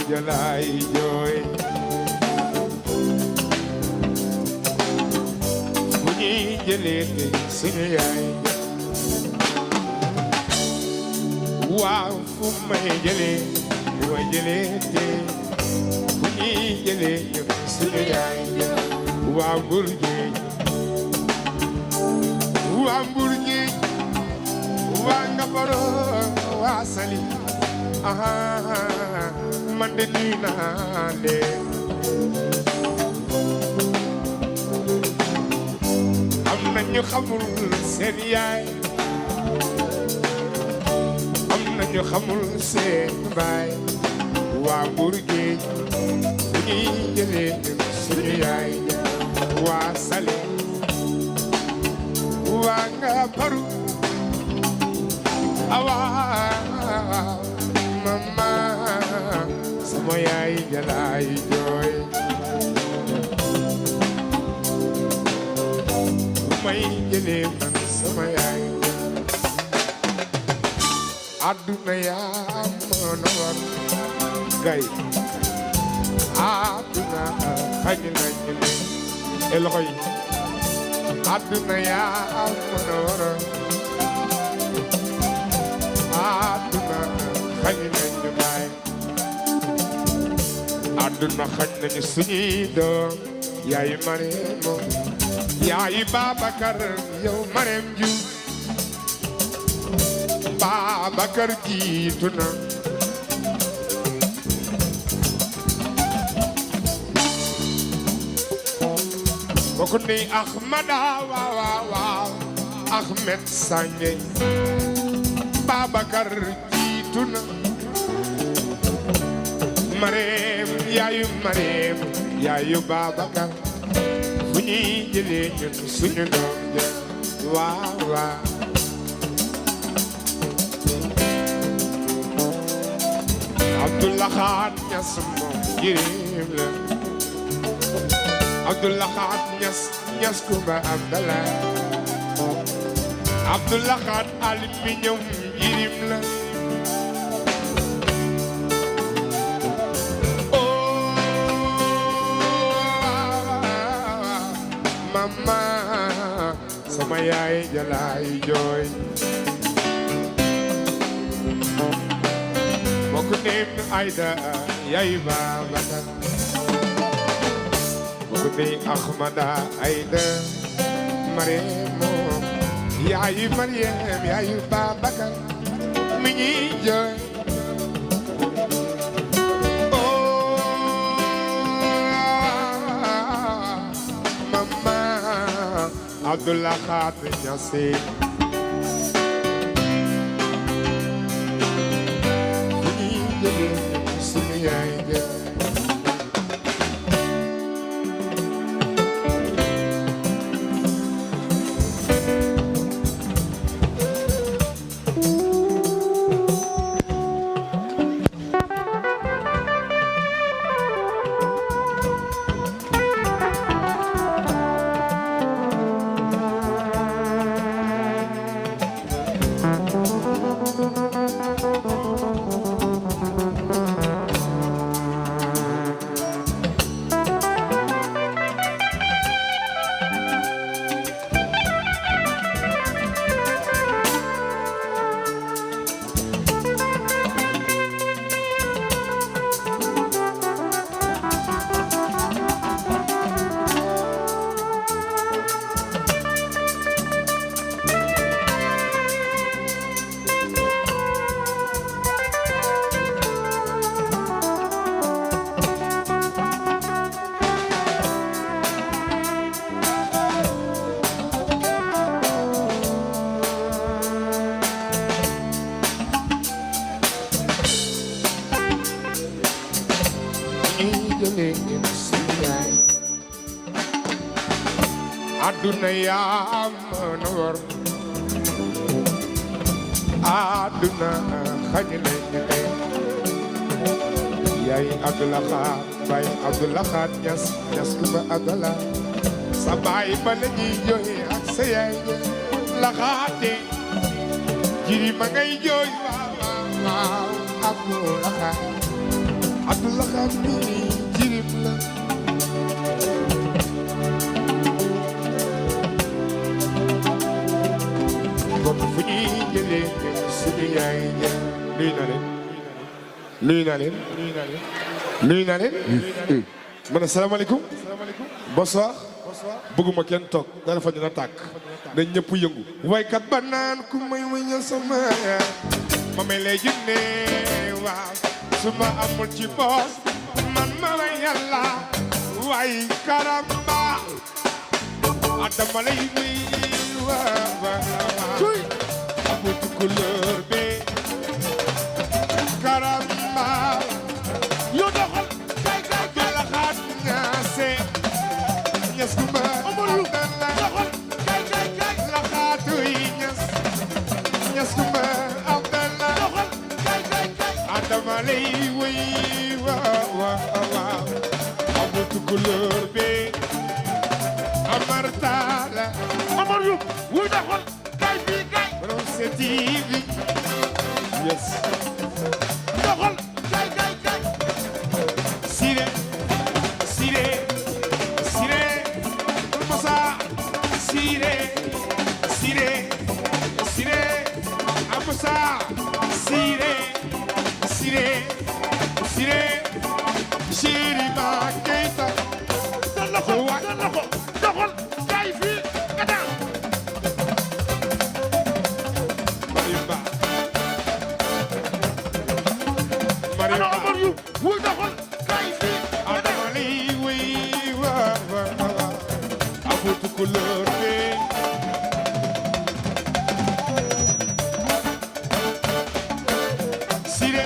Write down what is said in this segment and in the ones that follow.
Jalai joy Bunyi jelete sunyai Wow fumai jele Dua jelete Bunyi jelete sunyai Wow burji Wow burji Wow ngaparo Wow sali Aha man de nuyu naa leen am na ñu xamul seen yaay am na ñu xamul seen baay waa Mbour Géej bu ñuy jëlee suñu yaay waa Sali waa nga paru awaa mama sama yaay jalay jooy may jëlee man sama yaay àdduna yaa mën a war gay àdduna xañ nañu ne e loxo yi àdduna yaa mën a war àdduna xañ nañu baay àdduna xañ nañu suñuy doom yaayu Marème yaayu Babacar yow Marème Diouf Babacar jiitu na kooku ni Ahmada waaw Ahmed Sange Babacar jiitu na Marème yaayu Babacar fu ñuy jëlee ñun suñu doom ja waaw Abdoulaye Khat Niass moom jirim la Abdoulaye Khat Niass Kumba Abdallah Abdoulaye Khat aluminium jirim la mama sama yaay jalay jooy bokk neem Aïda yaay Babacar bokk neem Ahmada Aïda Marème yaay Marème yaay Babacar mi ngi jooy Abdoulaye Khat Niass fu ñuy jëlee suñu yaay ja aduna yaa mën a war aduna xañ nañ ne yaay Abdoulaye Baay Abdoulaye Ñas Ñas ku ba Abdoulaye sa baay ba la ñuy jooy ak sa yaay laxaate jiri ma ngay jooy waaw Abdoulaye mi jirim la kon fu ñuy jëlee suñu yaay nuyu naa leen nuyu naa leen ma ne salaamaaleykum bonsoir bëgguma kenn toog dara fa dina tàkk dañ ñëpp yëngu waykat ba naan ku may wëññal sama ma may lay junne waaw su ma amul ci poos man ma way yàlla way karamba adama lay muy waaw amu ci couleur bi karamba yoo doxal kay la xaat ñaase ñas ku ma amul doxal kay la xaatu yi ñas ku ma abdalla doxal kay adama lay wuy waaw amu ci couleur bi amartala amar yu wuy doxal kay fii kay borom TV yes doxal kay sire Moussa sire Moussa sire Chéri ma Keita doxal kay fii kata Marimba ano amar yu wuy doxal kay fii adama li wuy waaw abutu couleur bi sire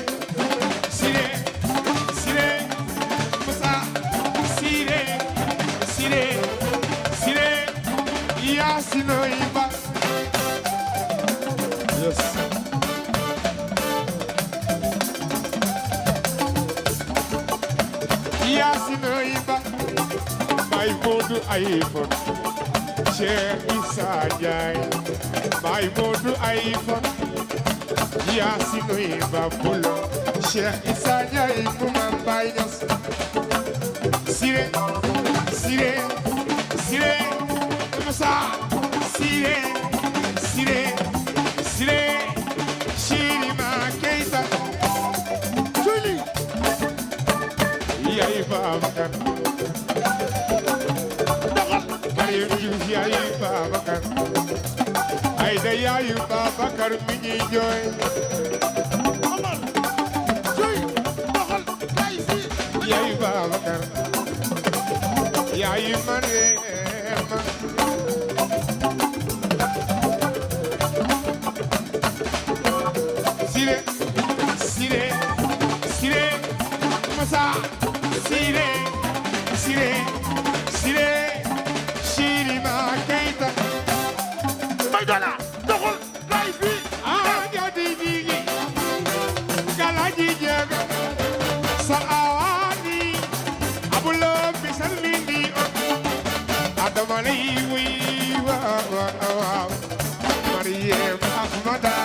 Moussa sire Yasino Iba yes Yasino Iba Bay Modou iPhone Cheikh Issa Ndiaye Bay Modou iPhone Yasino Iba Bulo Cheikh Issa Ndiaye Mumam Bay Ñas Sire Moussa sire Chéri ma Keita Juli yaay Babacar doxal Mariam Diouf yaay Babacar Aïda yaay Babacar mi ñuy jooy Omar Joy doxal kay fi yaay Babacar yaay Mariama Sire Moussa sire Chéri ma Keita may dola doxal kay fi jadi digi galaji jaga sa awani abulo bisal mindi adama lay wi waaw Mariem Ahmada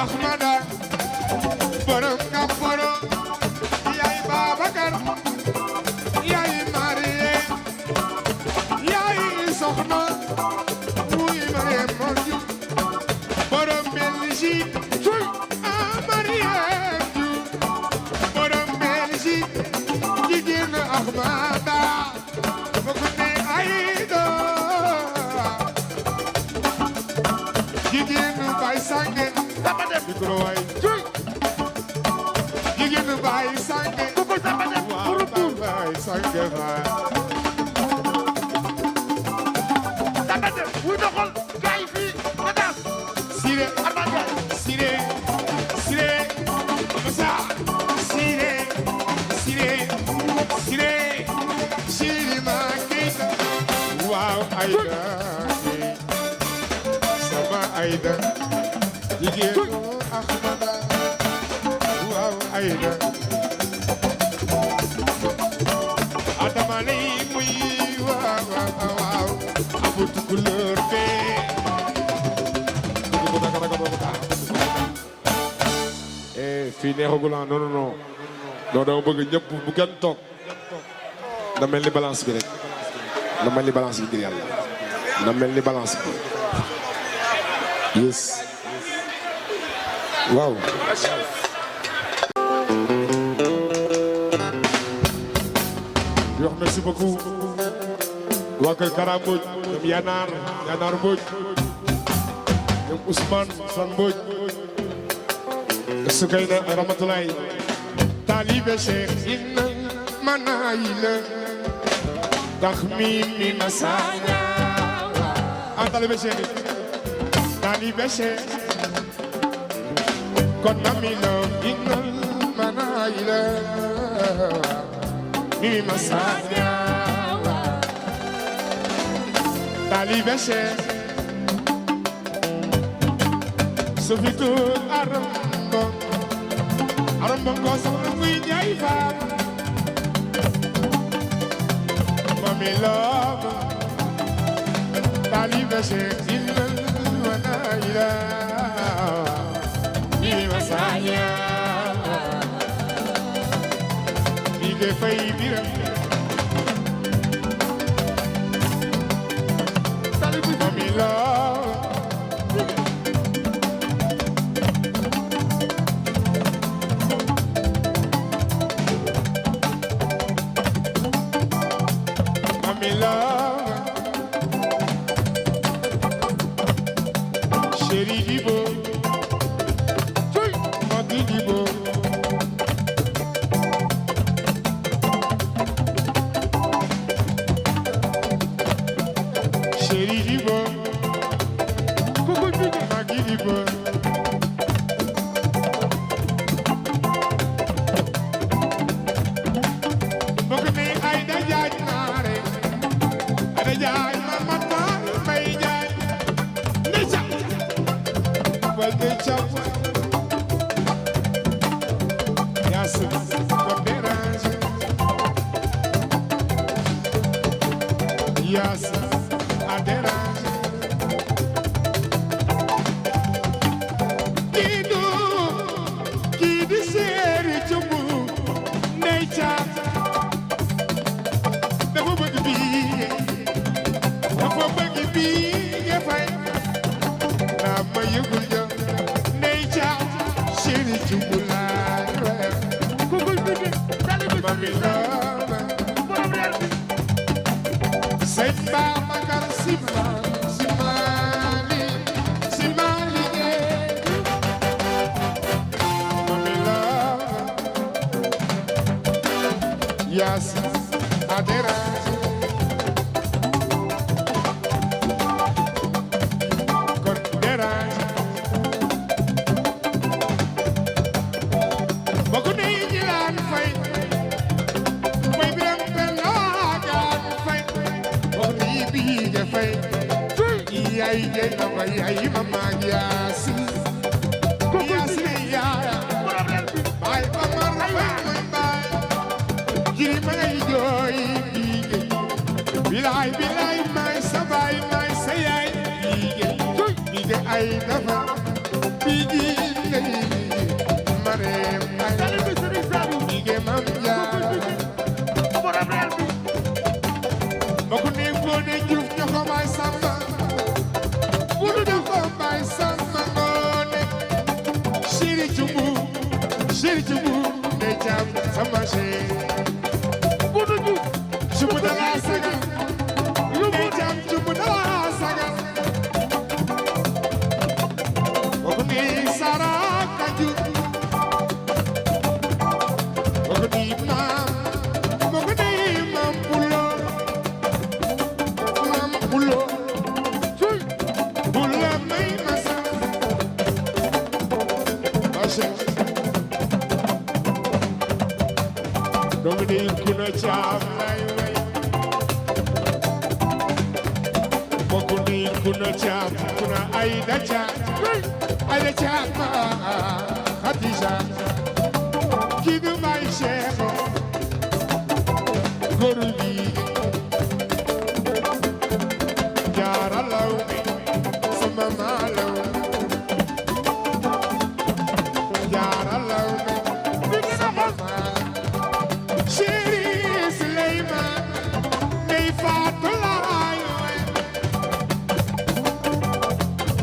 Ahmada borom kaporo yaay Babacar yaay Marie yaay soxna wuy Mariem Monju borom Belgique cuy Mariem ju borom Belgique jigéen Ahmada bokku ne Aïda jigéen Bay Sange micro way jigéen Bay Sange ko sama def pour Bay Sange fa sama def wu doxal kay fi nata sire armada sire Moussa sire Aïda sama Aïda jigéenu Ahmada waaw Aïda Adama lay muy waaw waaw amut couleur bee fii neexagul non non non non dama bëgg ñëpp bu kenn toog na mel ni balance bi rek na mel ni balance bi ngir yàlla na mel ni balance bi yes waaw di wax merci beaucoup waa kër Kara Mbodj ñoom Yanar Mbodj ñoom Ousmane San Mbodj Sukayna Ramatulaay taalibe Cheikh inna manayila taxmimi masaya taalibe Cheikh kon namilo inna manayila mimi masaya taalibe Cheikh sufitu aram bongo soxna muy ñay faam mami love taalibe Cheikh illal wana ila ni masaya ige fay biram mami love kuna Cham kuna Aïda Cham Khadija kii du may Cheikh góor bi jaara law sama maalaw jaara law sama maalaw chéri Suleymaan ndey Faatu laay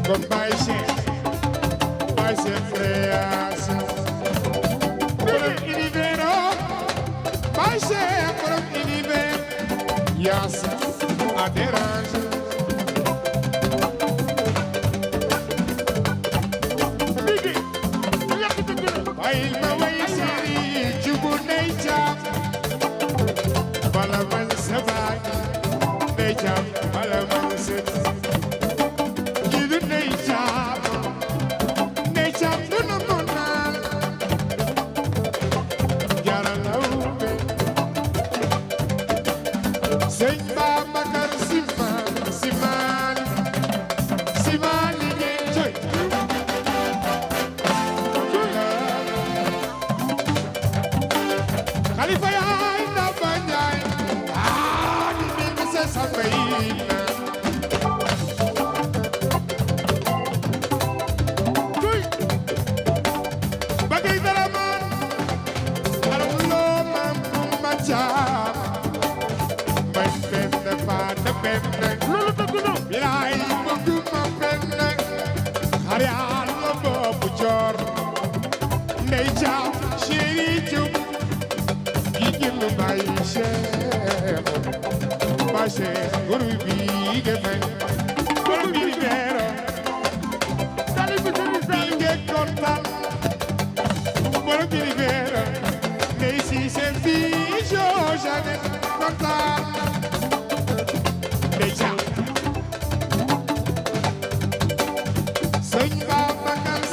kon Baye Cheikh frère borom univers Baye Cheikh borom univers Yaas a dérange Baye ma way siri jubu Ndey Caam bala man sa baay Ndey Caam bala man sa jidu Ndey Caam Ndey Caam duna mo naan jaara lawbe Sëñ Babacar Simaali ngeen coy Khalifa yaay na banjaay di mi se sambayina coy bagay dara man alawlo mam kumba caam may benn faata benn loolu dëgg na bilaay bëgguma benn xar yàlla boobu joor Ndey Caam chéri jub yi jël Baye Cheikh guru bi gefen guru bi beero tali bi nge kontaan guru bi beero Ndey Siise fi Jojane kontaan Ndey Caam Sëñ Babacar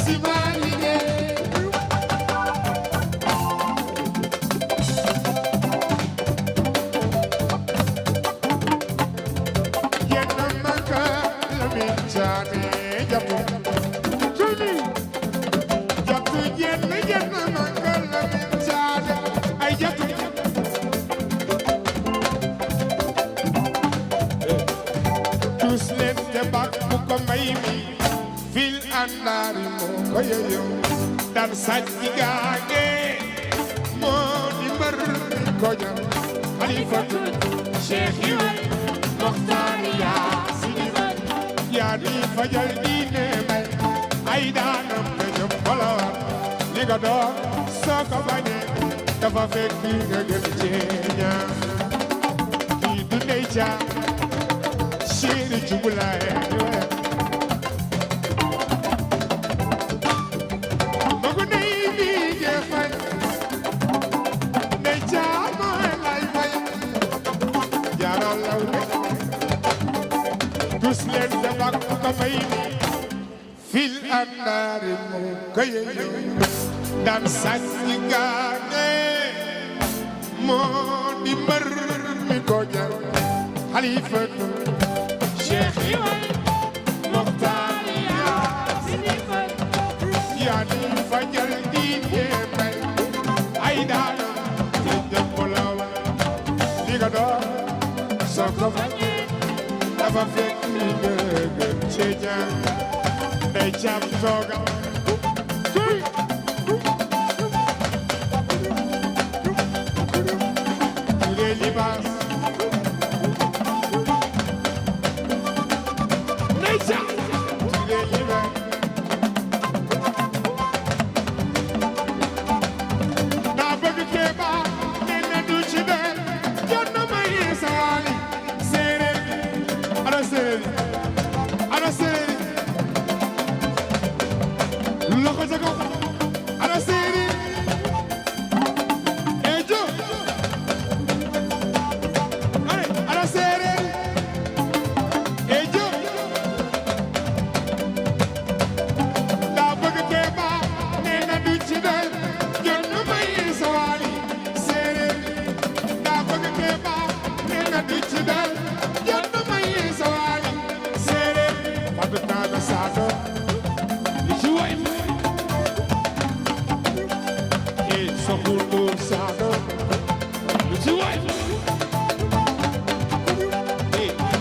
Simaali ngeen yenn maka la mi caane jàpp yenn maka la mi caane ay jàpp tous leen te bak bu ko may mi fil àndaari moo ko yeyo dar sàcc gaage moo di mbër ko jam Xalifatu Cheikh Iwal Moxtaar yaa sinimal yaa di fajal diine may ay daanam te jëm xolowar li nga doon soo ko bañee dafa fekk bi nga gën ceeña kii du Ndey Caam chéri jubulaay magu ndey bi geefay Ndey Caam mooy lay fay jaara law de tus leen defak ko may mi fil àndaari mu ko yeyo daan sàcc gaane moo di mbër mi ko jar Xalifatu Cheikh Iwal Moxtaar yaa sinifal yaa di fajal diine may ay daana te jëpp law li nga doon soo ko bañee dafa fekk li nga gën ci ñaan Ndey Caam tooga les libaas Ndey Caam les libaas naa bëgg Kéba nee na du ci del jot na may saali séeréer ana séeréer ana séeréer loxo ca kaw ana séeréer That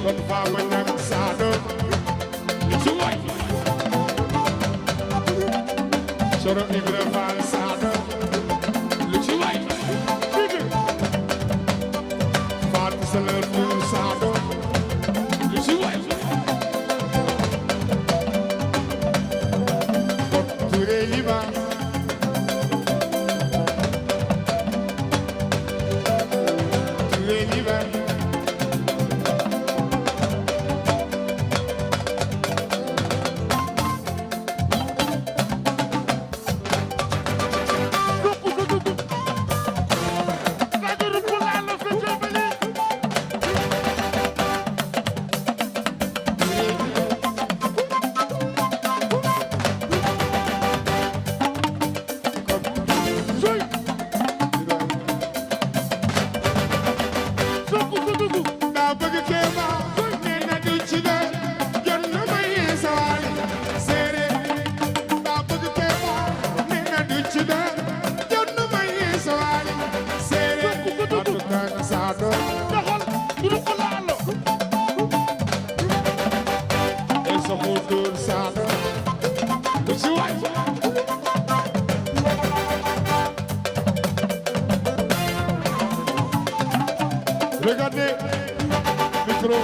kon faama ñam saado lu ci waay Coro Ibra Faal saado lu ci waay Faatu Sëlër mu saado lu ci waay kon Ture Libaas Ture Libaas Regardez, micro.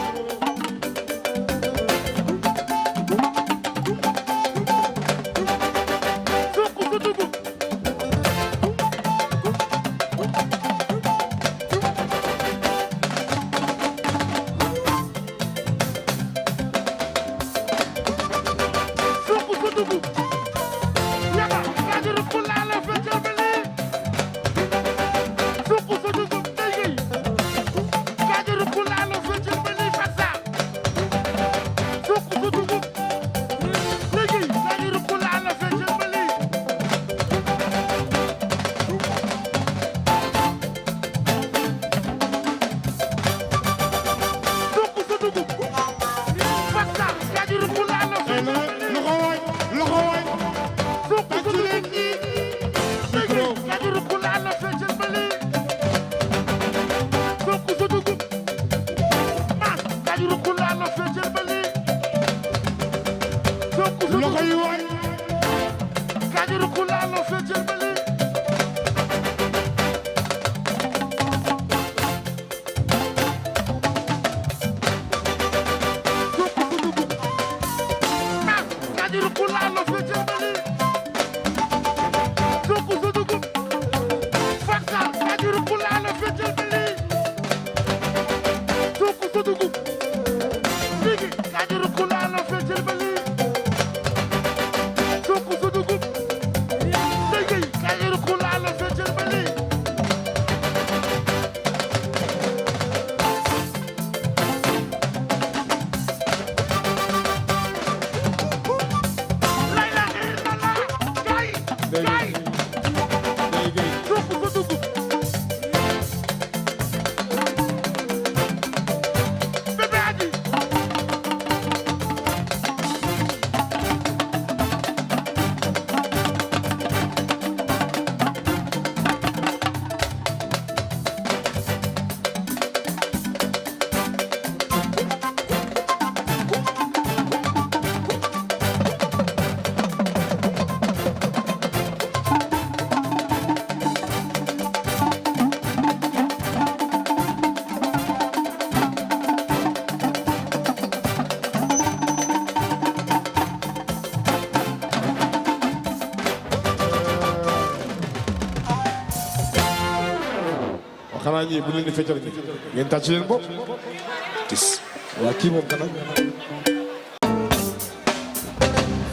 xanaa ñii bu leen di feccal ñi ngeen tàcc leen bopp tis waa kii moom kanam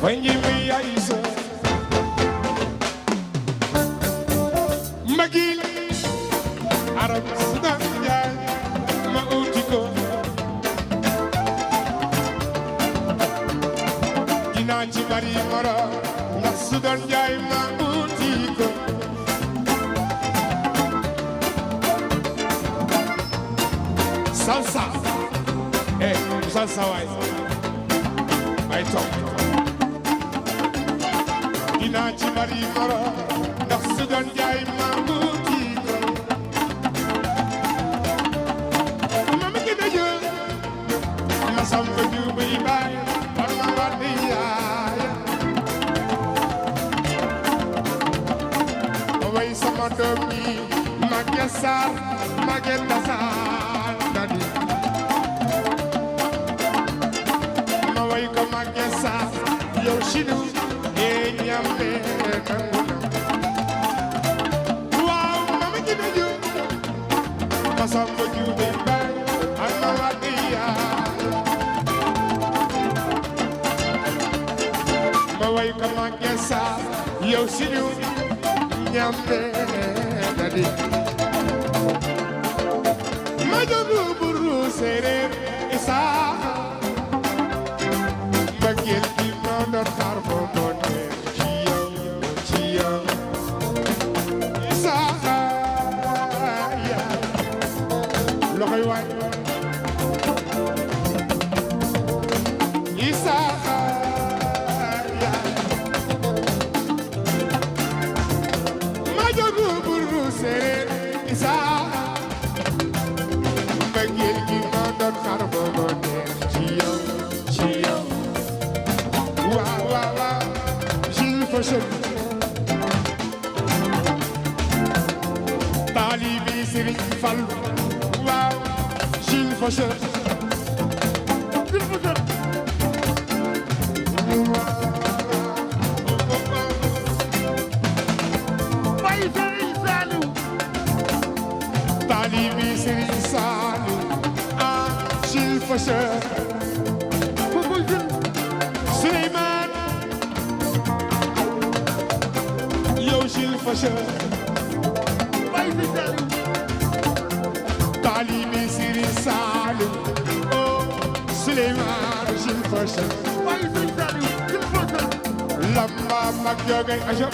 fay nji mi yaay sa magil arab sudan jaay ma uti ko dinaa ci bari mara ndax sudan jaay ma uti ko salsa salsa waay ay toog dinaa ci bari mara ndax su doon jaay ma uti ko doom yi Maguette Sarr Maguette Sarr dadi ma way ko Maguette Sarr yow sinu e ñambe nangu na waaw mama ji beju masam ko jube bay ana wadiya ma way ko Maguette Sarr yow sinu ñambe dadi ma jogu buru sereer isa mbëggeel gi ma doon xaar ko doon ci yow isa ya loxoy waay isa ya ma jogu buru sereer isa mbëggeel gi ma doon xaar ko doon ci yow waaw waaw waaw Jules Fashion taalibi Serigne Fall waaw Jules Fashion Jules Fashion Baye Serigne Saliou taalibi Serigne Saliou ah Jules Fashion Souleymane yow Jules Fashion Baye Saliou taalibi Serigne Saliou oh Souleymane Jules Fashion Baye Saliou Jules Fashion lamba mag jogay ajo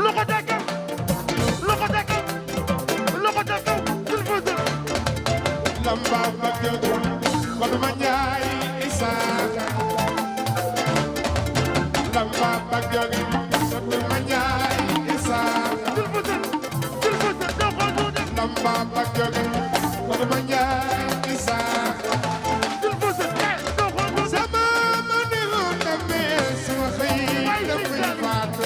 loxo deke Jules Fashion lamba mag jogay Baduma Njaay Isa lamba mag jogay Baduma Njaay Isa lamba mag jogay Baduma Njaay Isa sama ma ne woon na mel sama xëy dafay faatu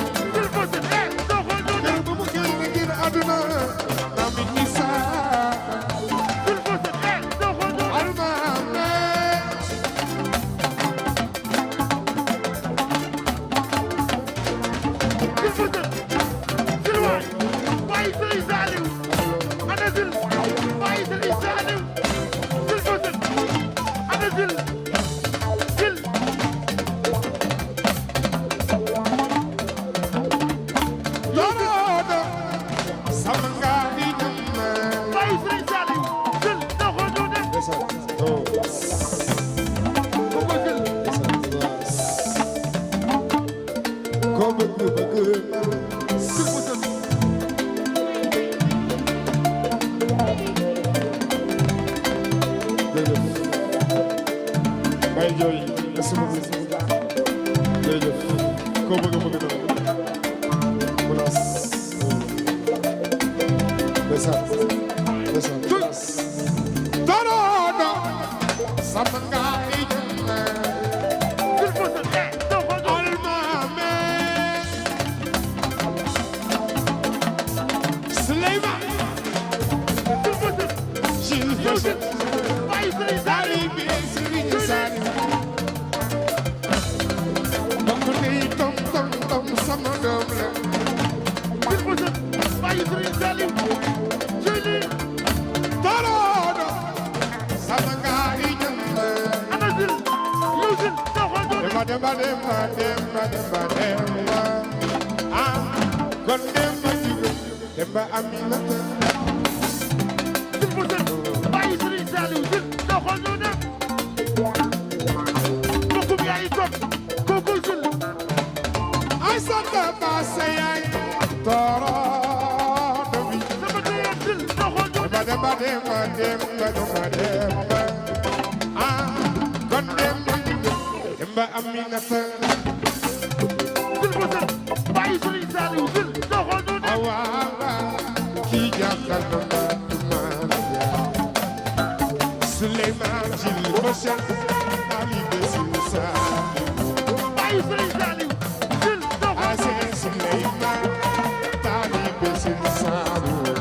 kër bu mu génn ngir àdduna na mi Isa Souleymane Jules Fashion Ali Bessie Saliou Baye Serigne Saliou Sin Saliou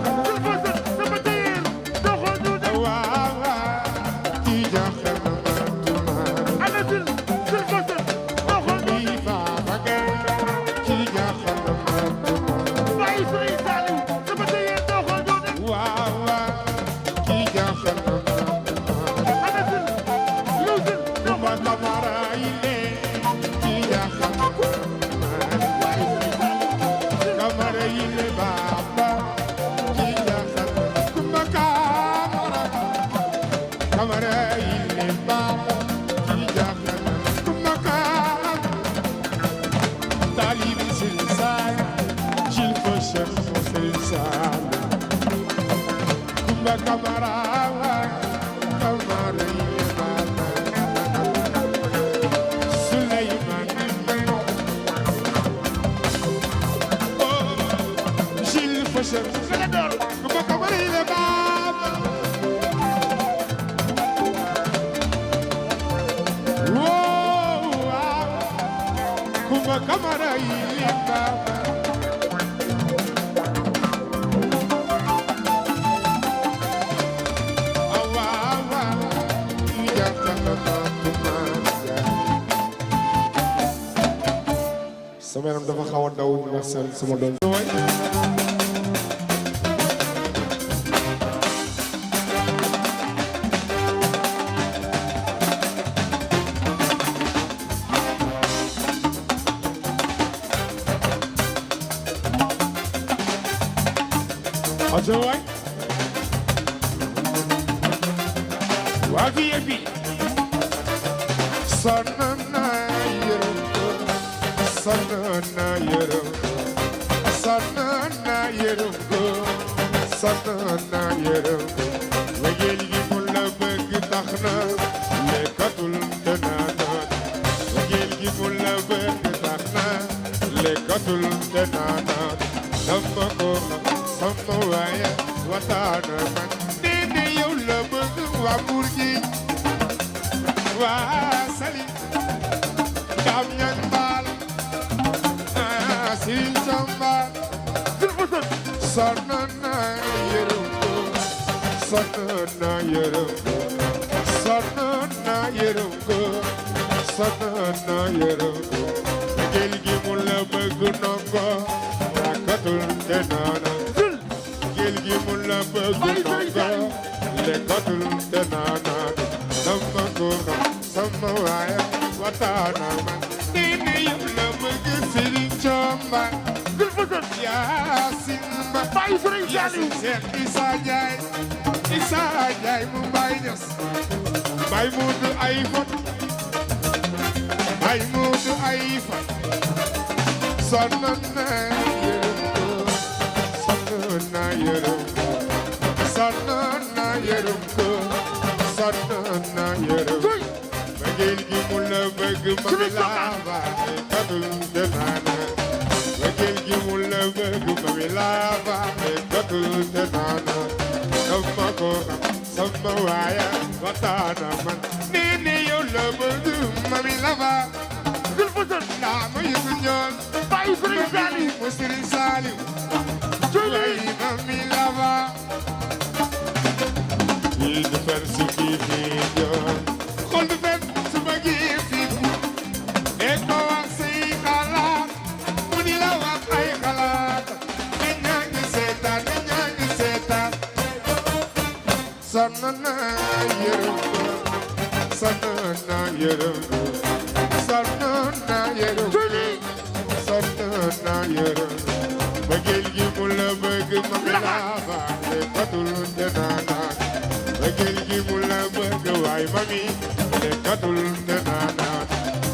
sama yaram dafa xaw a daw ndax sama doom ajo waay waa VIP sanana yërëm sanana yërëm sanana yërëm sanana yërëm wegeel gi mu la bëgg tax na lekkatul te naanaat wegeel gi mu la bëgg tax na lekkatul te naanaat dama ko sama waaye wataana man nee yow la bëgg waa Mbuur gi waa Sali Kaam Ñaŋ Baal Sëriñ Samba sonn naa yërëm ko sonn naa yërëm ko sonn naa yërëm ko sonn naa yërëm ko géej gi mu la bëgg nongo rakkatul te naana géej gi mu la bëgg nongo lekkatul te naana sama ko sama waaye wataana man nii yëpp la bëgg Sëriñ Samba Yaasin Ba Yaasin Seex Isa Njaay mu Baay Ñas Baay Muudu ay fot Baay Muudu ay fot sonn naa yërëm ko sonn naa yërëm ko sonn naa yërëm ko sonn naa yërëm ko bëggeel gi mu la bëgg ma mi laa baale katul te naana bëggeel gi mu la bëgg ma mi laa baale katul te naana sama ko sama waaya wataana man nee yow la bëgg ma mi laa baale naa ma yëngu ñoon bàyyi Sëriñ Saliou mu Sëriñ Saliou waaye ma mi laa baale yi defar si kii fii joon xol du fen su bëggee fii ne ko wax say xalaat mu di la wax ay xalaat ne ñaa ngi seetaan sonn naa yërëm ko sonn naa yërëm ko sonn naa yërëm ko sonn naa yërëm ko bëggeel gi mu la bëgg ma mi laa baale katul te naanaat bëggeel gi mu la bëgg waay mami lekkatul te naanaat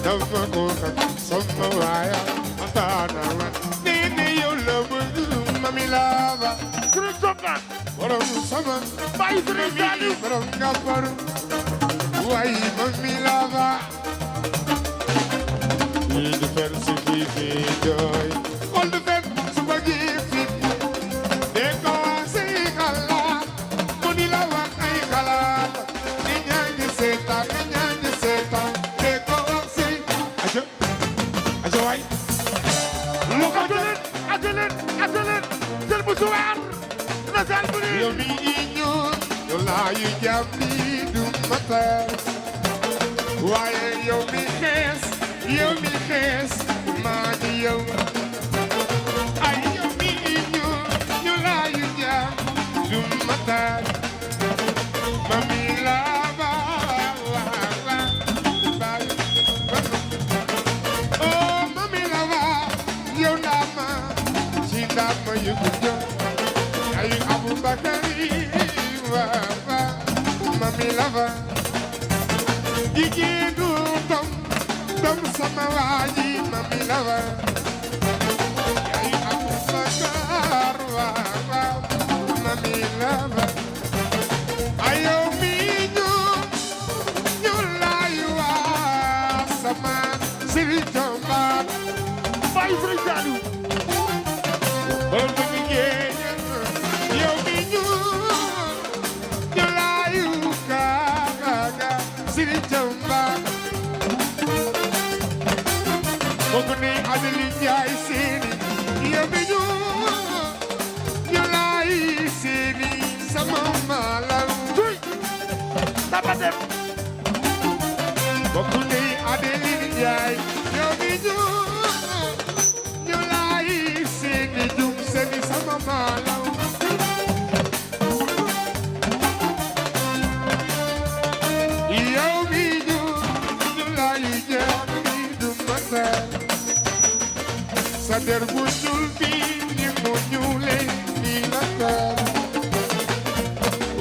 dafa ko xam sama waaya ataana man nee yow la bëgg mami laa ba Sëriñ Samba borom sama bàyyi Sëriñ Saliou borom nga baru waay mami laa ba yi di fer si fii jooy xol du fen su bëggee fii de ko si xalaat mu di la wax ay xalaat ni ñaa ngi seetaan de ko si aja waay ajaleen Tuar nasal bu ni yow mi ñu laa yu jàmbi du matar waaye yow mi xees maa ngi yow ay yow mi ñu laa yu jàmbi du matar mami lava oh mami lava yow ndama ci ndama yëgu ay Abubakari wa mami lava jigéenu dom sama waaji mami lava ay Abubakar wa mami lava ayo mi ñu lay wa sama siri jomba bay Sëriñ Saaliw bol bu jigéen yow mi ñu lay ka siri jomba bokk ni Adeli Njaay seeni yow mi ñu lay seeni sama malam dama dem bokk ni Adeli Njaay yow mi ñu lay seeni jum seeni sama malam yow mi ñu lay jàmbi du matar sa der bu ñuul bi ni mu ñuule ni la tar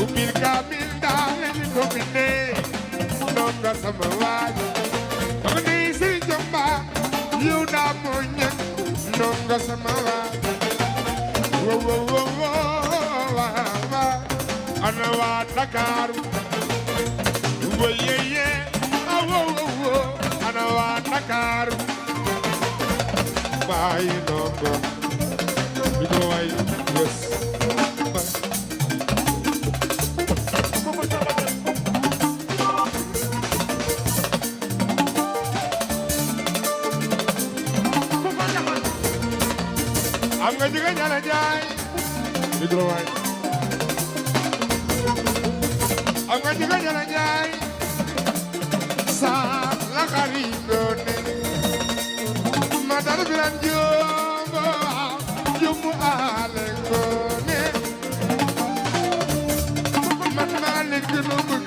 ubbil kaamil daale ni ko bindee noon nga sama waaj xam ni si jomba yow daa moo ñëkk noon nga sama waaj wo wo wo wo wa ana waa Dakar wo yeye a wo wo wo ana waa Dakar bàyyi nongo bi ko way yes am nga jigéen ñala jaay micro waay am nga jigéen ñala jaay sa la xaringone ma dara biran jombo jumbu ale ngone man maa leen gën a bëgg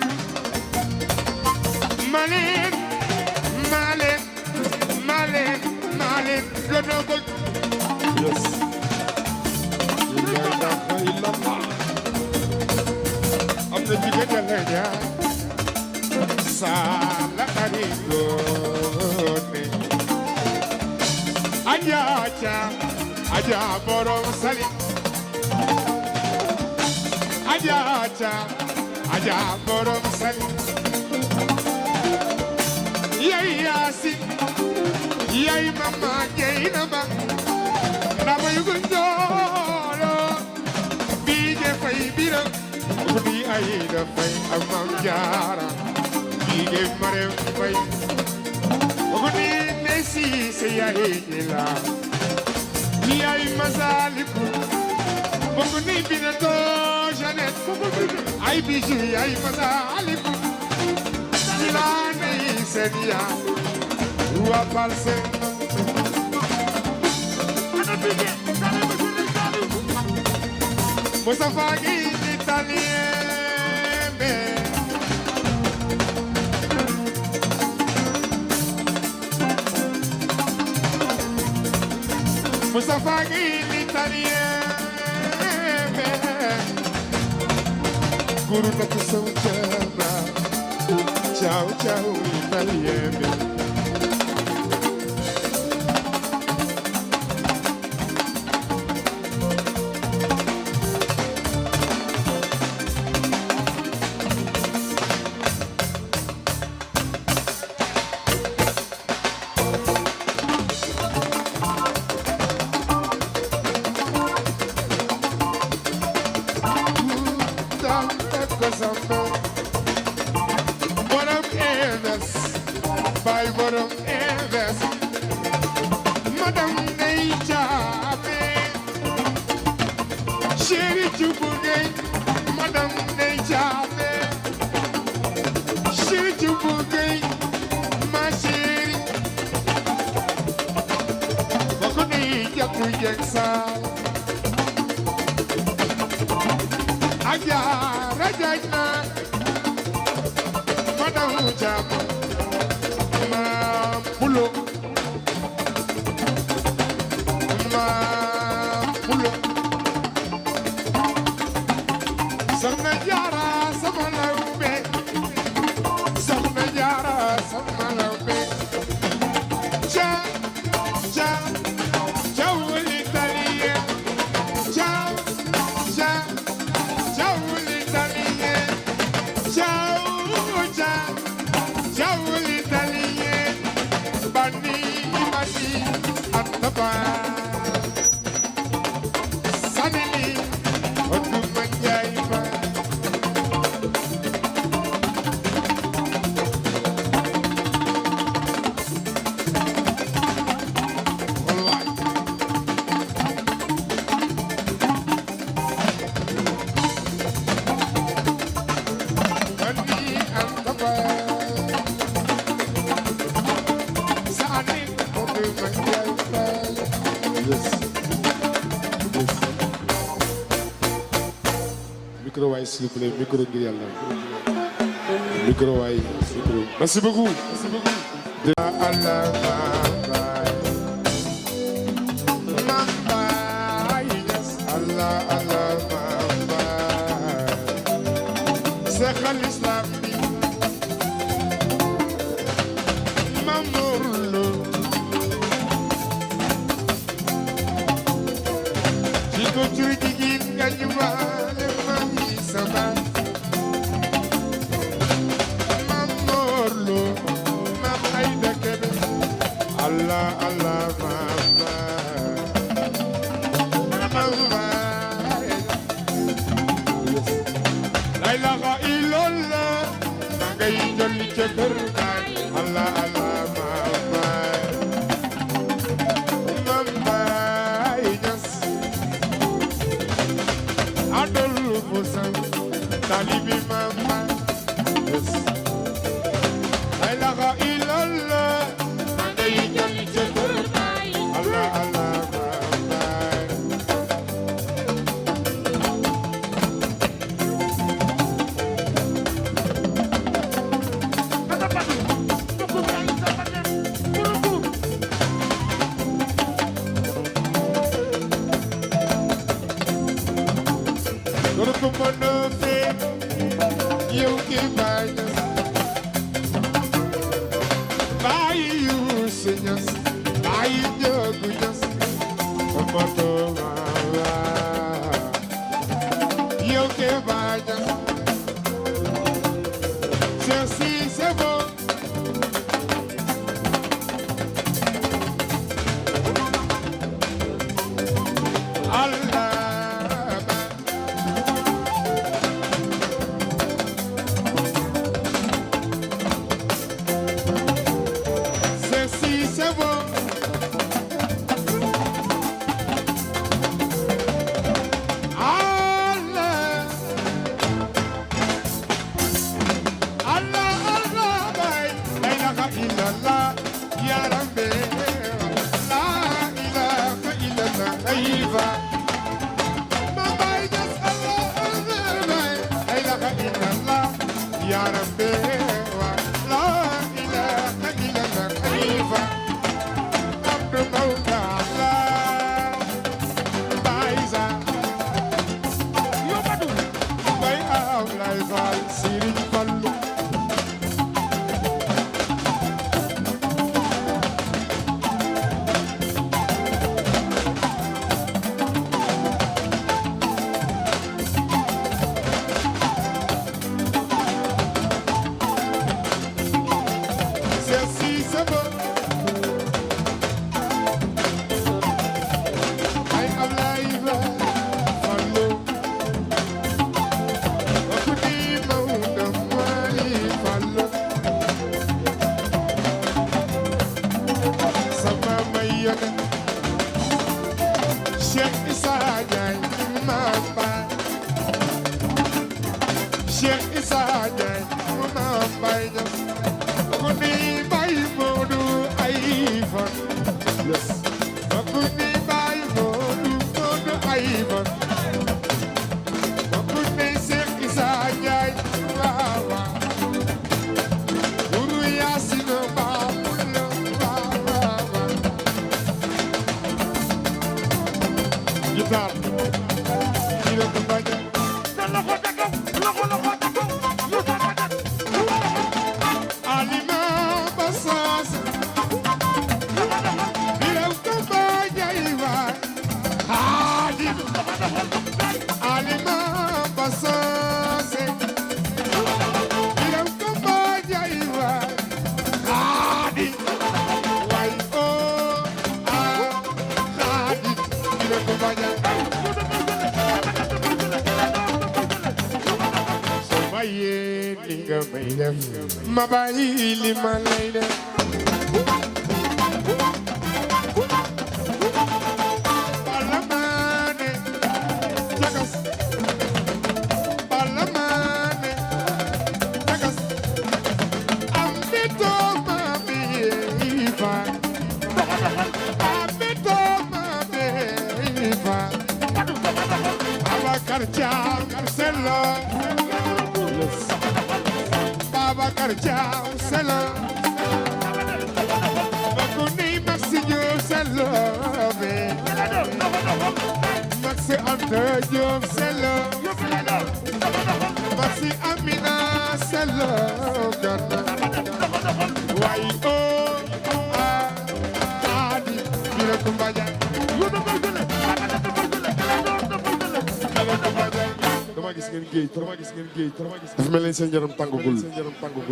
maa leen gën a bëgg yes la ilaha illallah am na jigéen ña la ñaar sa la xaringone aja borom sali aja borom sali yay Yaasin yay mama Jeynaba dama yugu njoolo biige fay bira gudi ayda fay amam jaara biige marem fay gudi nesi se yay ila yay masaliku gudi bina to janet ay biju yay masaliku ila nei senia wa palse Mustafa gi italien be Mustafa gi italien be Guru ta so chaba ciao ciao italien be chéri Thioub Gueye madame Ndeye Thiamé chéri Thioub Gueye ma chéri bokk ni jatu jek sal aja rajaj na madame Thiamé ma pulo Soxna Jaara sama lawbe Soxna Jaara sama lawbe ciao l'italien ciao l'italien ciao l'italien bandi attaba sanini odu manjay ba micro waay s'il vous plaît micro ngir yàlla micro waay micro merci beaucoup Allah Mamba yes Allah Mamba Cheikh al Islam Mamour Lo Jiko curi digin ganyuma Sama Mamour Lo Mam Aïda Kébé Allah Mamba Mamba La ilaha illallah ngay jolli ca kër gaay Allah Mamba Mamba Ñas Adolfo Sam Talibi Mamba yes La ilaha illallah ngay jolli ca kër gaay Allah Mamba yow ki baay baay yu señas baay jogu ñas moto mala yow ki baay c'est bon Allah Cheikh Issa Ndiaye mu maam Baye Niass ku ni Baye Modou ay fan ku ni Baye Modou ay fan ku ni Cheikh Issa Ndiaye waaw waaw Guru Yaasin Baabul waaw waaw guitare Kilo Kumbaja Alima Bassas Kilo Kumbaja Iwa Hadim Alima Bassas Kilo Kumbaja Iwa Hadim Wai oh Hadim Kilo Kumbaja Maye ninga may def ma bàyyi li ma lay def Palamane jagas Palamane jagas Amito mami ifa Amito mami ifa Abakar Thiam Sello Babacar Thiam Sello Bakuni Maxi Diop Sello Maxi Anta Diop Sello Maxi Amina Sello Way o Adi Kilo Kumbaja dama gis ngeen géej dafa mel ni seen yaram tàngagul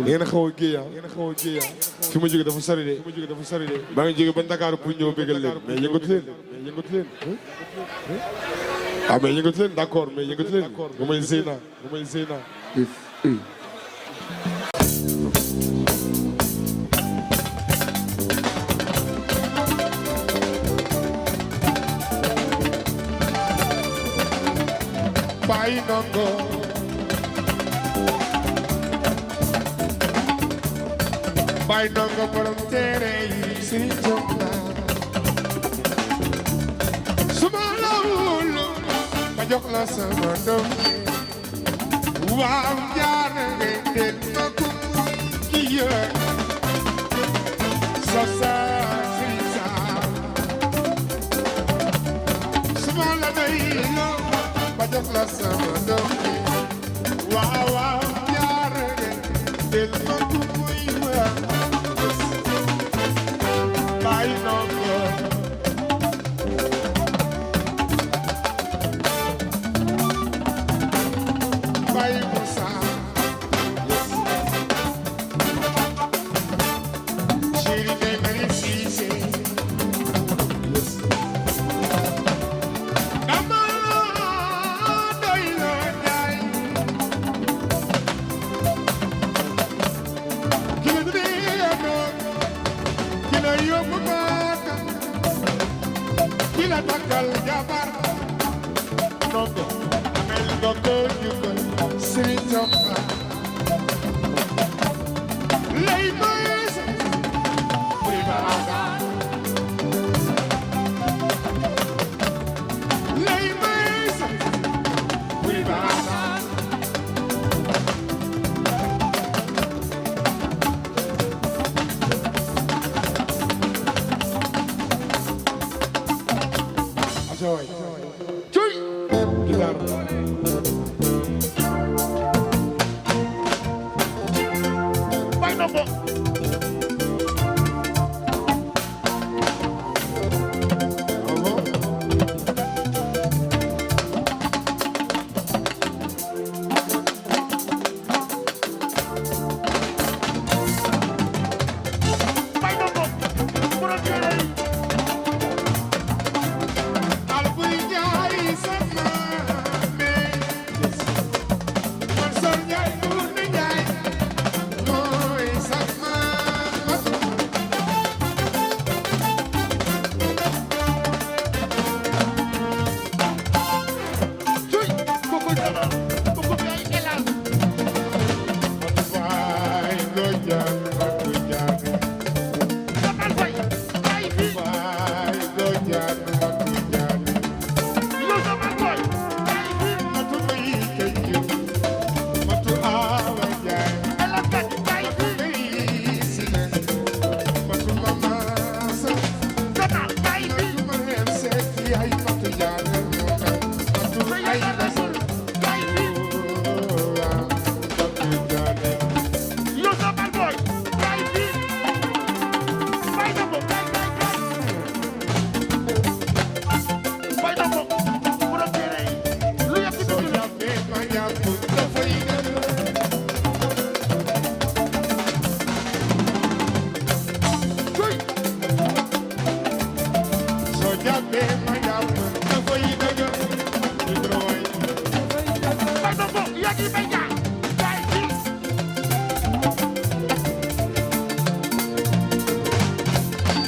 ngeen a xaw a géey fi ma jóge dafa sori de maa ngi jóge ba Dakar pour ñëw bégal leen mais yëngatu leen ah mais yëngatu leen d'accord mais yëngatu leen bu may Zeyna Baye Ndongo Baye Ndongo borom téere yi Serigne Touba suma la wóolu ma jox la sama doom waaw jaar nga dégg ma ko ki yër sa Serigne Sall suma la doyloo ma jox la sama doom waaw waaw jaar nga dégg ma ko muy waaw Baye Ndongo Baye Moussa Chéri Ndeye Marie Cissé dama doy loo jaay ki la tuddee doon ki la yóbbu Makka ki la takkal jabar Ndongo amel nga ko jukkal Serigne Touba lay moyes buri baraka lay moyes buri baraka ajoy cuy guitar Baye Ndongo Baye Ndongo borom téere yi al buy jaay sama me na ko yaa ngi may jaay jaay fii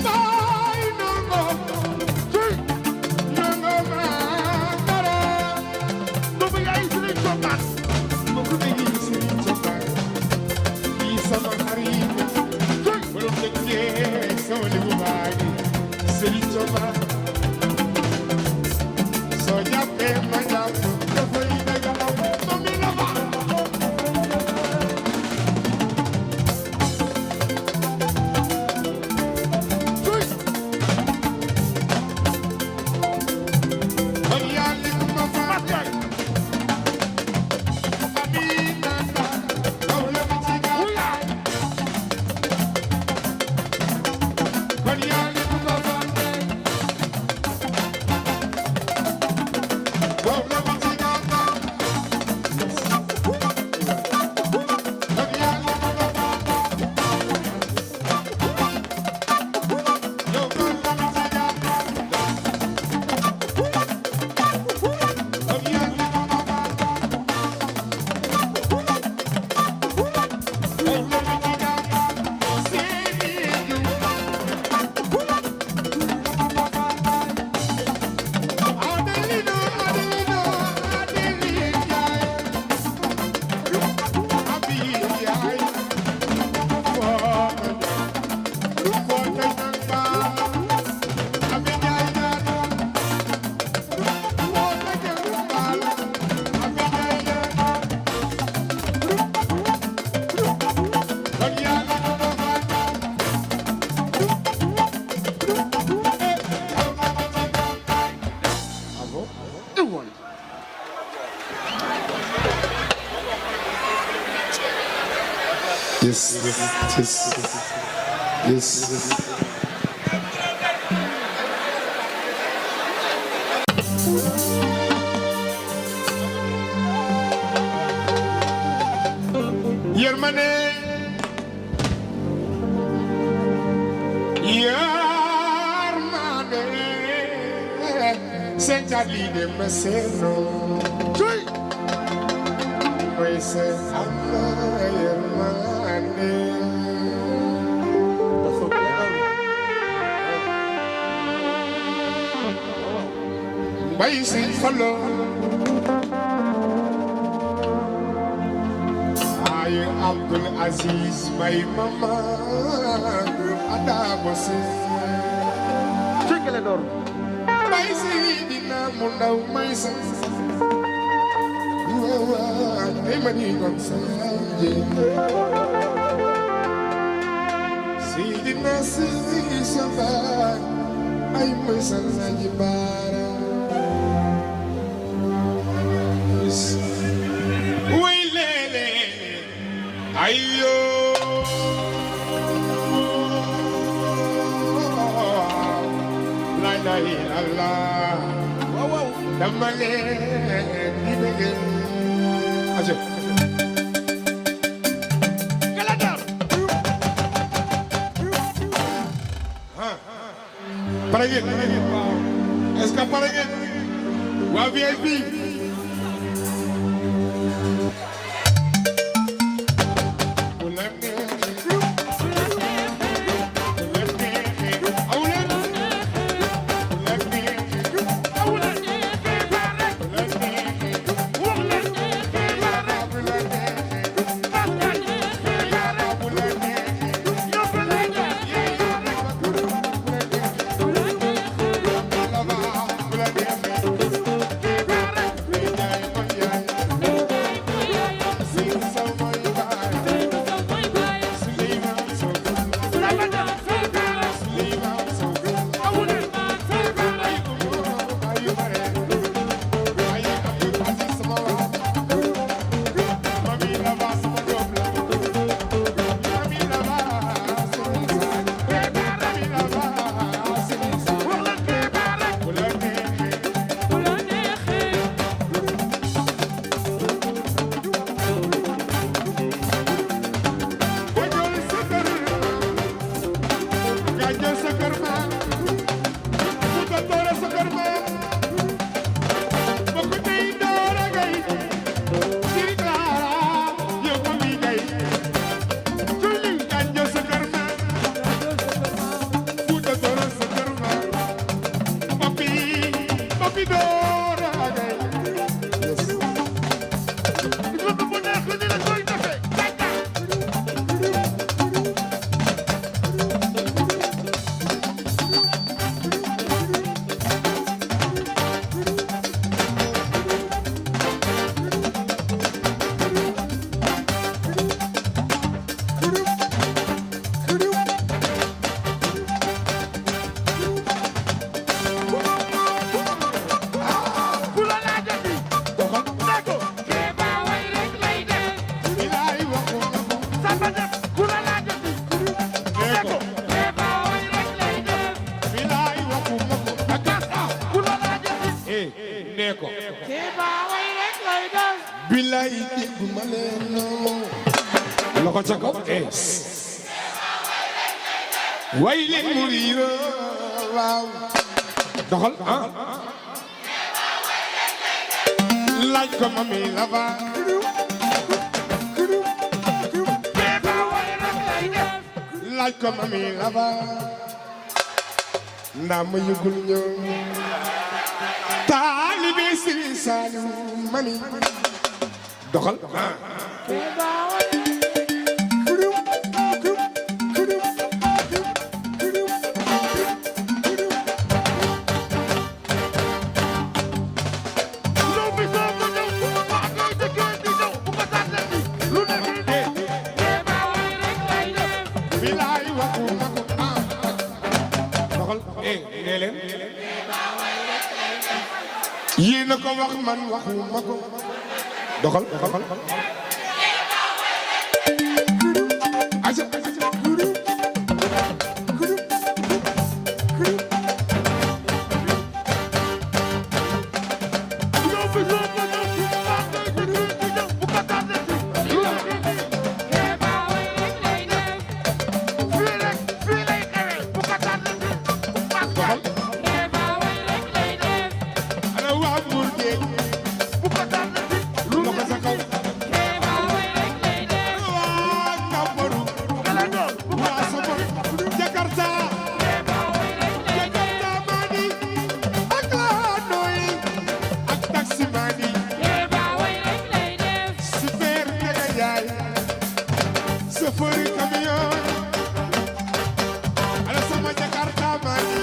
Bay nango cuy nango ma dara doomu yaay Sëriñ Coppaan mbokk mi Sëriñ Coppaan kii sama xarit cuy borom dëkkee sama libu baay Sëriñ Coppaan soo jàppee ma jàpp dafay dagal doomu la fa cuy kon yaa li ma fa Mat Njaay Amina ta kaw la mi ci gaaw wuyaa kon yaa li ma fa kaw la mi ci gaaw kon yaa li ma fa yow kon la mi ci gaaw kon yaa li ma fa Yes, yes. Yërmande yërmande seen jàlli de ma seeno cuy mooy seen am na yërmande mbay si falo ay Abdul Aziz may mama adabo si cuy kele door mbay si dina mu ndaw may sa ay ma di kon sa si dina si sa baay ay may sa naji baara way lele ayo la la la waaw dama leen di bëgg aje kele door pare ngeen est-ce que pare ngeen waa VIP bu la neexee bu la neexee aw leen bu la neexee aw la neexee baa rek bu la neexee wax la neexee baa rek bu la neexee baa la neexee baa rek bu la neexee yow bu la neexee baa rek bu la neexee lay def. bilaay déggu ma leen loxo ca kaw way leen mu riiro waaw doxal laaj ko mami la ba Kéba way rek lay def. laaj ko mami la ba ndaa ma yëgul ñëw taalibe Sëriñ Saaliw mami doxal Kéba way Kéba way rek lay def. bilaay waxu ma ko doxal nee leen yéen a ko wax man waxu ma ko doxal aja Kéba way rek lay def. Kéba way rek lay def. ana waa Mbour géej loxo sa kaw Kéba way rek lay def. waa Ndambaru waa Sopor Jakarta Kéba way rek lay def. Jakarta mani ak laa nooy ak taxi mani Kéba way rek lay def. super Ndege Njaay chauffeur camion ana sama Jakarta mani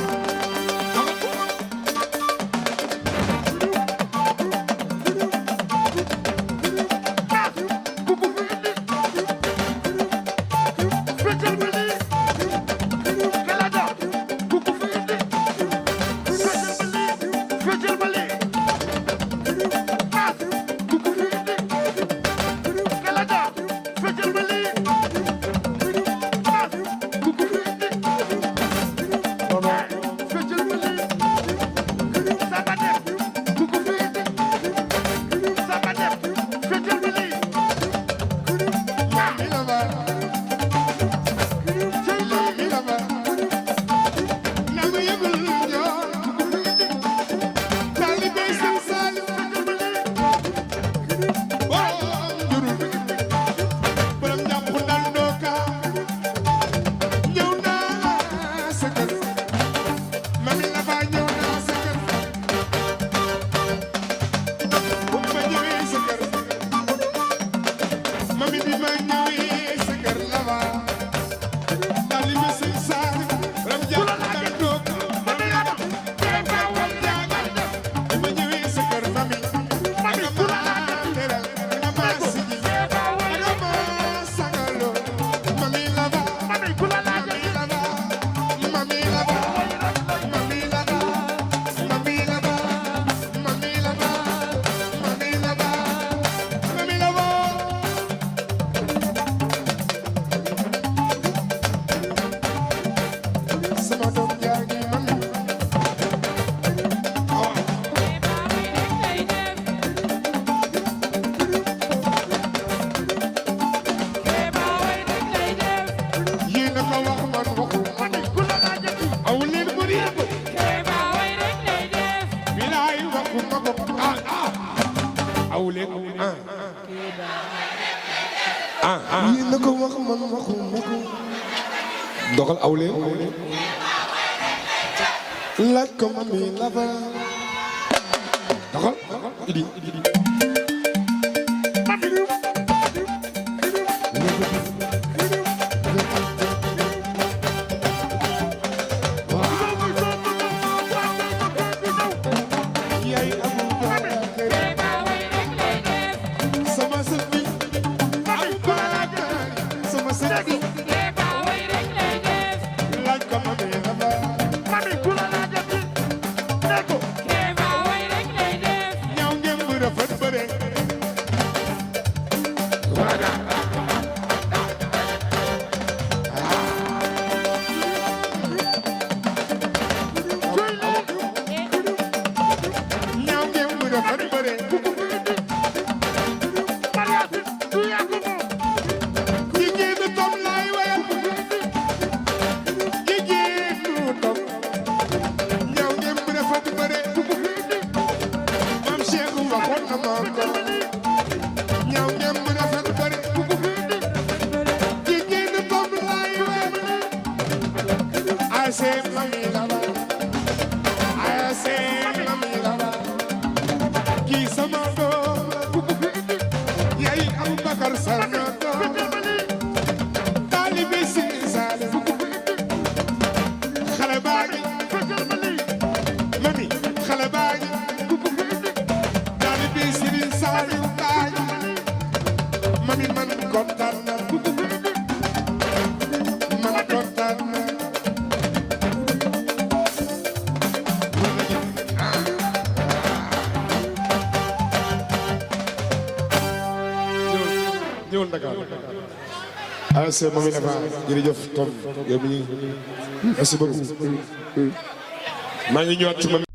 mami la ba mami la ba na ma yëgul ñoo taalibe Sëriñ Saaliw borom njurul borom njàpp ndal ndooka ñëw naa sa kër mami la ba ñëw naa sa kër bu ma ñëwee sa kër mami bi ma ñëwee sa kër la ba taalibe Sëriñ Saaliw borom njàpp ndal ndooka mami la ba Kéba way rek lay def. bi ma ñëwee sa kër mami nga ma teral nga ma sigi Kéba way nga ma sagaloo mami la ba mami ku la laaj. mami la ba mami la ba mami la ba mami la ba mami la ba mami la ba mami la ba sama doom jaa ngi mami Kéba way rek lay def. Kéba way rek lay def. yéen a ko wax man waxu mami aw leen mu réer Kéba way rek lay def. bilaay waxu ma ko aw leen yéen a ko wax man waxu ma ko doxal aw leen laaj ko mami la ba doxal idi yaay amu baakar Kéba way rek lay def. sama sëbi amu baakar sama sëbi Kéba way rek lay def. laaj ko mami la ba Kéba way rek lay def. ñaaw ngeen bu rafet ñaw ñam mu rafet bari jigéen bopp laay wér ase mami laba ase mami laba kii sama doom yaay Abubakar sama doom taalibe si Saalum xale baa ngi mami xale baa ngi taalibe Sëriñ Saalum baa ngi mami man kontaan na man kontaan na ñëwul Dakar ASC Mami Nafa jërëjëf Tom yow mi merci beaucoup maa ngi ñëwaat ci Mami